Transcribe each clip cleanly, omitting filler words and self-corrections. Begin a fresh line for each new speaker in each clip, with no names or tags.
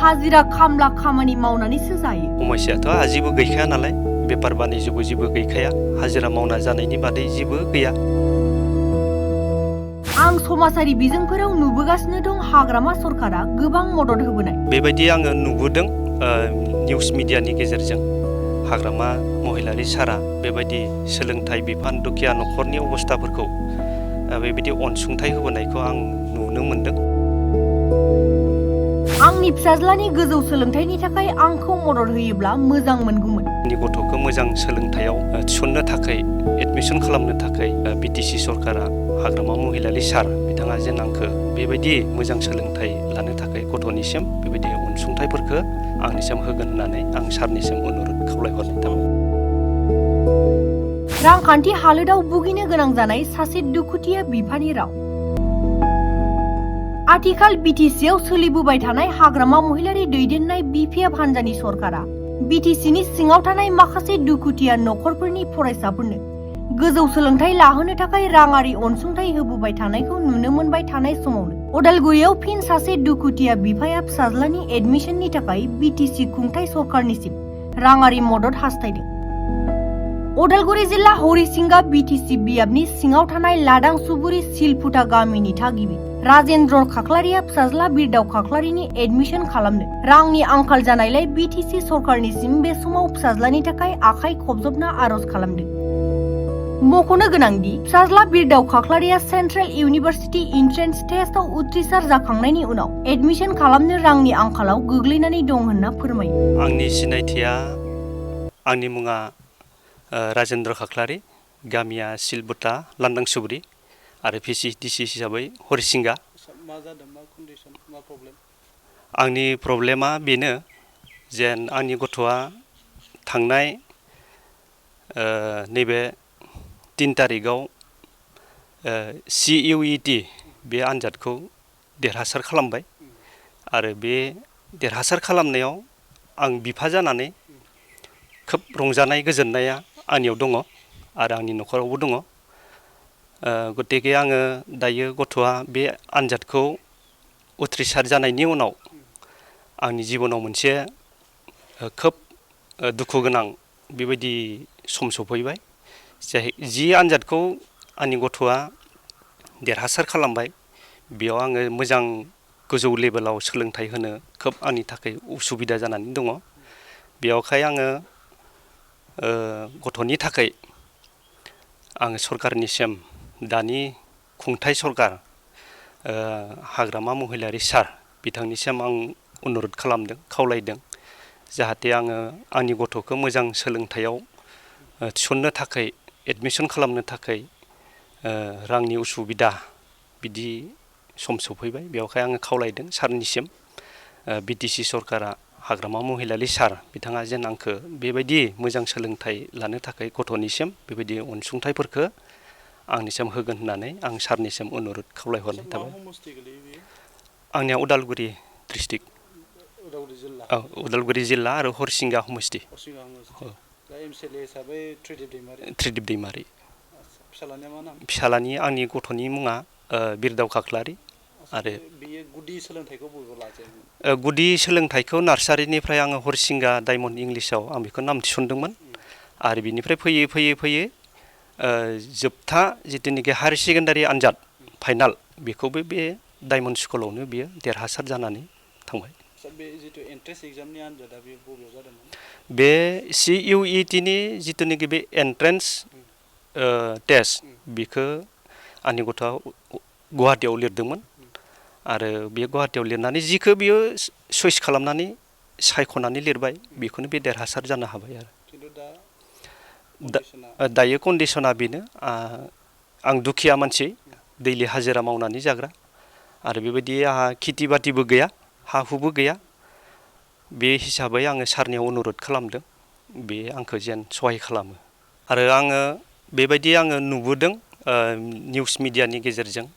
हाजिरा खामला खामानि मावनानैसो जायो।
समस्याथ' जेबो गैखाया नालाय, बेफार बानिज्यबो जेबो गैखाया, हाजिरा मावना जानायनि बादै जेबो गैया।
आं समाजारि बिजोंफोराव नुबोगासिनो दं हाग्रामा सरकारा गोबां मदद होबोनाय।
बेबायदि आङो नुबोदों निउस मिडियानि गेजेरजों हाग्रामा महिलारि सारा बेबायदि सोलोंथाइ बिफान दुखिया न'खरनि अबस्थाफोरखौ बेबायदि अनसुंथाइ होबोनायखौ आं नुनो मोनदों।
आंनि फिसाज्लानि गोजौ सोलोंथाइनि थाखाय आंखौ मदद होयोब्ला मोजां मोनगौमोन।
आंनि गथ'खौ मोजां सोलोंथायाव थिसननो थाखाय एडमिसन खालामनो थाखाय बिटिसि सरकारा हाग्रामा महिलारि सार बिथाङा जेन आंखौ बेबायदि मोजां सोलोंथाइ लानो थाखाय गथ'निसिम बेबायदि अनसुंथाइफोरखौ आंनिसिम होगोन होननानै आं सारनिसिम अनुरद खावलायहरनाय थाबाय।
रांखान्थि हालोदाव भुगिनो गोनां जानाय सासे दुखुथिया बिफानि राव। आथिखाल बिटिसिआव सोलिबोबाय थानाय हाग्रामा महिलारि दैदेननाय बिपिएफ हान्जानि सरकारा बिटिसिनि सिङाव थानाय माखासे दुखुथिया न'खरफोरनि फरायसाफोरनो गोजौ सोलोंथाइ लाहोनो थाखाय राङारि अनसुंथाइ होबोबाय थानायखौ नुनो मोनबाय थानाय समावनो अदालगुरियाव फिन सासे दुखुथिया बिफाया फिसाज्लानि एडमिसननि थाखाय बिटिसि खुंथाइ सरकारनिसिम राङारि मदद हास्थायदों। अदालगुरि जिल्ला हरिसिंगा बिटिसि बियाबनि सिङाव थानाय लादां सुबुरि सिलफुटा गामिनि थागिबि राजेन्द्र खाख्लारिया फिसाज्ला बिरदाव खाख्लारिनि एडमिसन खालामनो रांनि आंखाल जानायलाय बिटिसि सरकारनिसिम बे समाव फिसाज्लानि थाखाय आखाइ खबजबना आरज खालामदों। मख'नो गोनांदि फिसाज्ला बिरदाव खाख्लारिया सेन्ट्रेल इउनिभार्सिटि इन्ट्रेन्स टेस्टआव उथ्रिसार जाखांनायनि उनाव एडमिसन खालामनो रांनि आंखालाव गोग्लैनानै दं होनना फोरमायो।
आंनि सिनायथिया आंनि मुङा राजेन्द्र खाख्लारि, गामिया सिलबुटा लांदां सुब्रि आरो पिसिडिसि हिसाबै हरिसिंगा। आंनि प्रब्लेमा बेनो जेन आंनि गथ'आ थांनाय नैबे 3 तारिखआव CUET बे आनजादखौ देरहासार खालामबाय आरो बे देरहासार खालामनायाव आं बिफा जानानै खोब रंजानाय गोजोननाया आंनियाव दङ आरो आंनि न'खरावबो दङ। गतिके आङो दायो गथ'आ बे आनजादखौ उथ्रिसार जानायनि उनाव आंनि जिबनाव मोनसे खोब दुखु गोनां बेबायदि सम सफैबाय। जि आनजादखौ आंनि गथ'आ देरहासार खालामबाय बेयाव आङो मोजां गोजौ लेभेलाव सोलोंथाइ होनो खोब आंनि थाखाय उसुबिदा जानानै दङ। बेयावखाय आङो गथ'नि थाखाय आङो सरकारनिसिम दानि खुंथाइ सरकार हाग्रामा महिलारि सार बिथांनिसिम आं अनुरद खालामदों, खावलायदों जाहाथे आङो आंनि गथ'खौ मोजां सोलोंथायाव थिसननो थाखाय एडमिसन खालामनो थाखाय रांनि उसुबिदा बिदि सम सफैबाय। बेवहाय आङो खावलायदों सारनिसिम बिटिसि सरकारा हाग्रामा महिलारि सार बिथाङा जेन आंखौ बेबायदि मोजां सोलोंथाइ लानो थाखाय गथ'निसिम बेबायदि अनसुंथाइफोरखौ आंनिसिम होगोन होननानै आं सारनिसिम अनुरद खावलायहरनाय थाबाय। आंनिया उदालगुरि डिस्ट्रिक्ट, उदालगुरि जिल्ला आरो हरिसिंगा समष्टि। त्रिदिप दैमारि। फिसालानि आंनि गथ'नि मुङा बिरदाव खाख्लारि आरो गुदि सोलोंथाइखौ नार्सारिनिफ्राय आङो हरिसिंगा डायमन्ड इंलिसाव आं बेखौ नाम थिसनदोंमोन आरो बिनिफ्राय फैयै जोबथा जिथुनिखि हायार सेकेन्डारि आनजाद फाइनाल बेखौबो बे डायमन्ड स्कुलावनो बियो देरहासार जानानै थांबाय। बे CUETनि जिथुनिखि बे एन्ट्रेन्स टेस्ट बेखौ आंनि गथ'आ गुवाहाटियाव लिरदोंमोन आरो बे गुवाहाटियाव लिरनानै जिखौ बियो चइस खालामनानै सायख'नानै लिरबाय बेखौनो बे देरहासार जानो हाबाय आरो। दायो कन्डिसना बेनो आं दुखिया मानसि, दैलि हाजिरा मावनानै जाग्रा आरो बेबायदि आंहा खेथि बाथिबो गैया, हा हुबो गैया। बे हिसाबै आङो सारनियाव अनुरद खालामदों बे आंखौ जेन सहाय खालामो आरो आङो बेबायदि आङो नुबोदों निउस मिडियानि गेजेरजों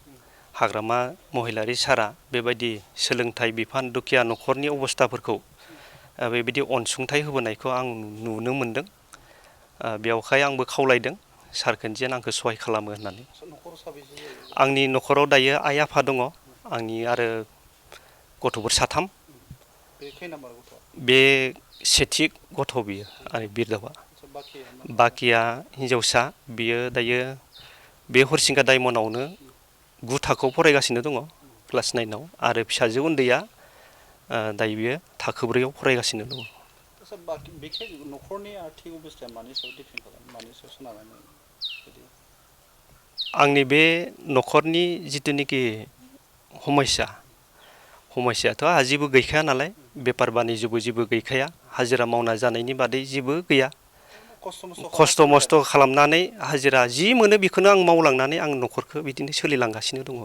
हाग्रामा महिलारि सारा बेबायदि सोलोंथाइ बिफान दुखिया न'खरनि अबस्थाफोरखौ बेबायदि अनसुंथाइ होबोनायखौ आं नुनो मोनदों। बेवहाय आंबो खावलायदों सारखौ जेन आंखौ सहाय खालामो होननानै। आंनि न'खराव दायो आइ आफा दङ, आंनि आरो गथ'फोर 3
बे खै नाम्बार गथ'आ?
बे सेथि गथ' बियो आरो बिरदावा।
बाखि
बाकिया हिन्जावसा बियो दायो बे हरिसिंगा डायमन्डआवनो 9 थाखोआव फरायगासिनो दङ क्लास 9आव आरो फिसाजो उन्दैया दायो बियो थाखो 4आव फरायगासिनो दङ।
आदसा बाखि बेखे न'खरनि आर्थिक अबस्थाया मानि सायाव डिपेन्ड खालामो मानि सायाव सोनारनानै बिदि?
आंनि बे न'खरनि जिथुनिखि समस्याथ' आंहा जेबो गैखाया नालाय बेफार बानिज्यबो जेबो गैखाया हाजिरा मावना जानायनि बादै जेबो गैया। खस्थ' मस्थ' खालामनानै हाजिरा जि मोनो बेखौनो आं मावलांनानै आं न'खरखौ बिदिनो सोलिलांगासिनो दङ।